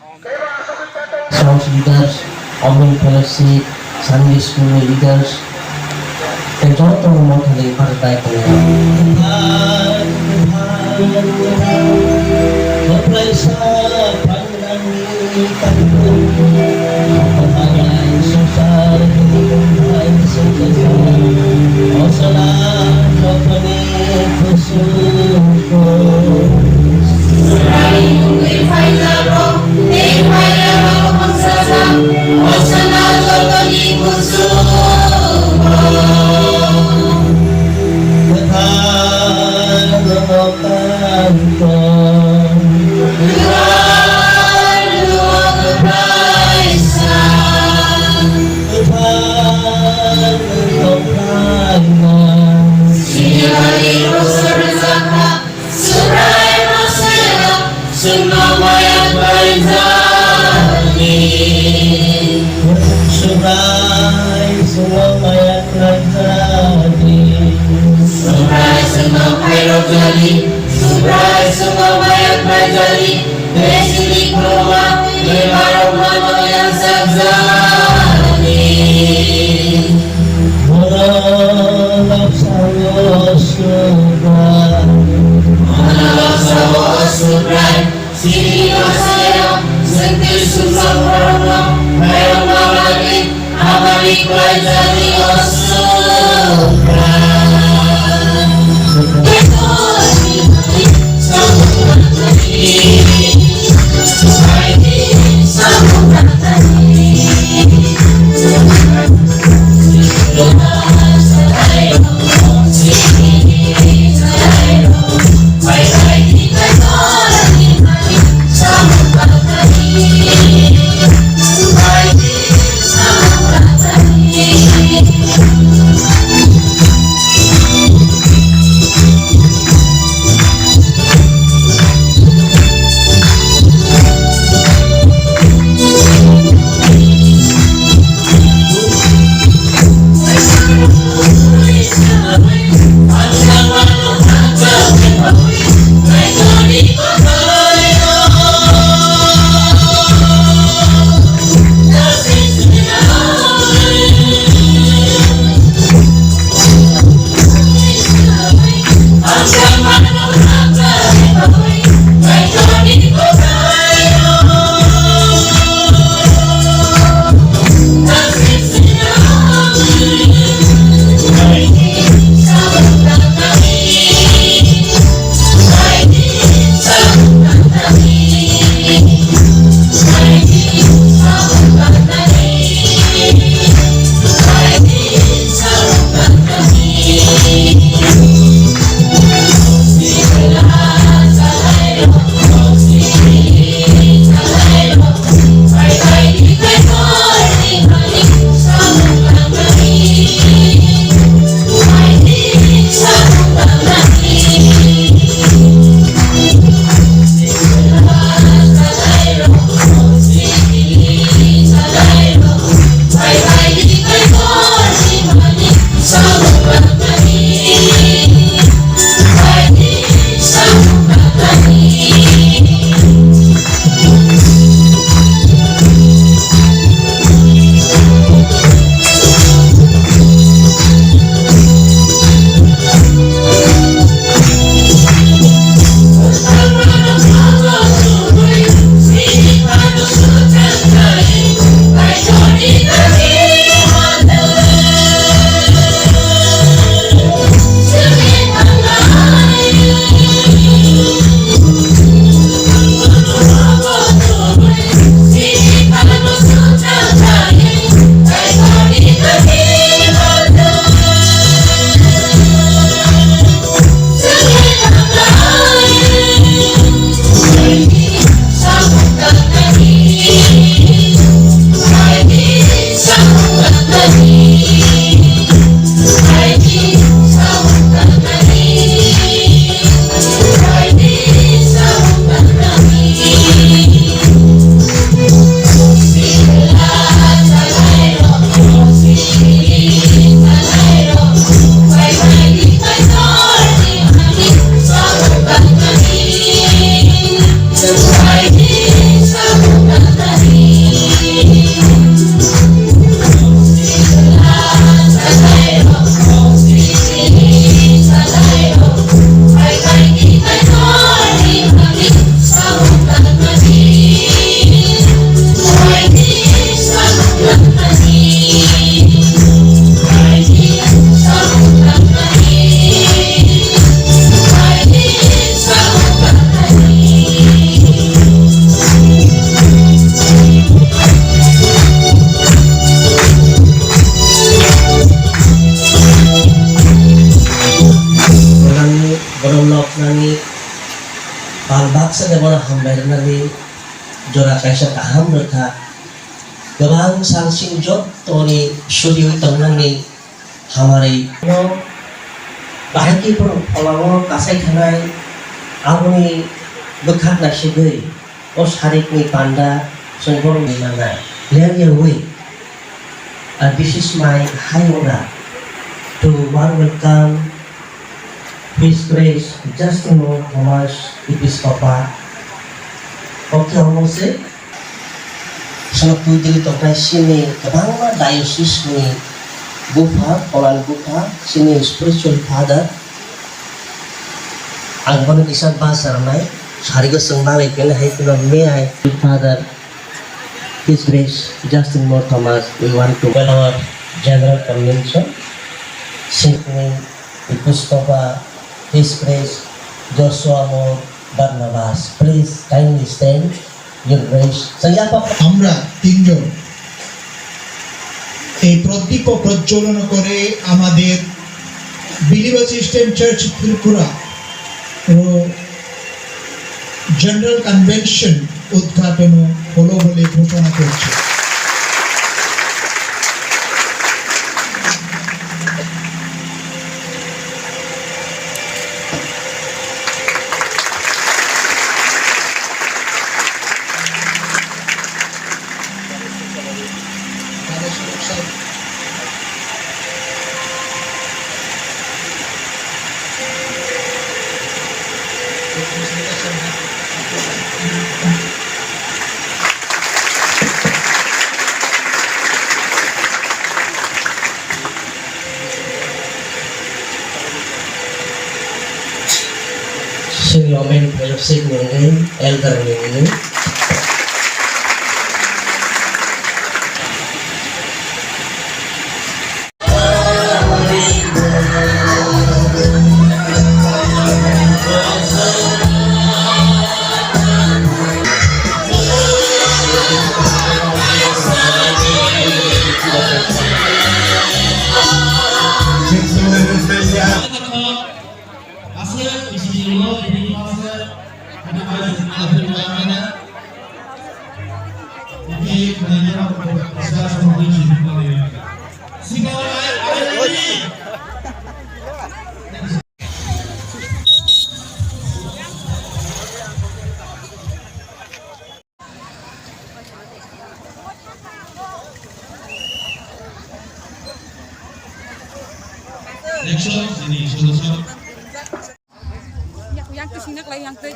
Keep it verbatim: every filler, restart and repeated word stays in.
Church leaders, Women Fellowship, Sunday School leaders, tei joto no mothani barwk bai tongo. Chwngno maya khlaijani. Subrai, chwngno maya khlaijani. Subrai, chwngno khairokjani. Subrai, chwngno maya khlaijani. Tei chini khuluma, tei borok mano yangsakjani. Bono noksa o Subrai. Bono noksa o Subrai. Chini Masiya, chwng tei chwng borokno khairokma bagwi hamari khlaijani o Subrai. Bermani jora kaisa kaham rwkha. Kwbang salsing jottoni sudiui tongnani hamari no bahai khe borok pholao kasai thanai aboni bwkhak naisingwi o sarikni panda chwng borokni mana. Clear your way. And this is my high honor to warm welcome His Grace Justin Thomas Episcopal. Okay, almost. Chwng twi dili tongnai chini kwbangma diocese ni bupha, pholani bupha, chini spiritual father. Ang bono kisa basa rwnai, sarigo chwng nalai kene hai kheno may I, Father, His Grace Justin Moore Thomas, we want to well our General Convention, Sydney Episcopal, His Grace Joshua Moore Barnabas. Please kindly stand. Your Grace. Chwng yapha. আমরা তিনজন এই প্রদীপ প্রজ্বলন করে আমাদের believer system church Tripura ও general convention উদ্ঘাটন হলো বলে ঘোষণা করছি। Senior men fellowship ni wngwi elder ni wngwi. Yang, yang twi singna klai, yang twi.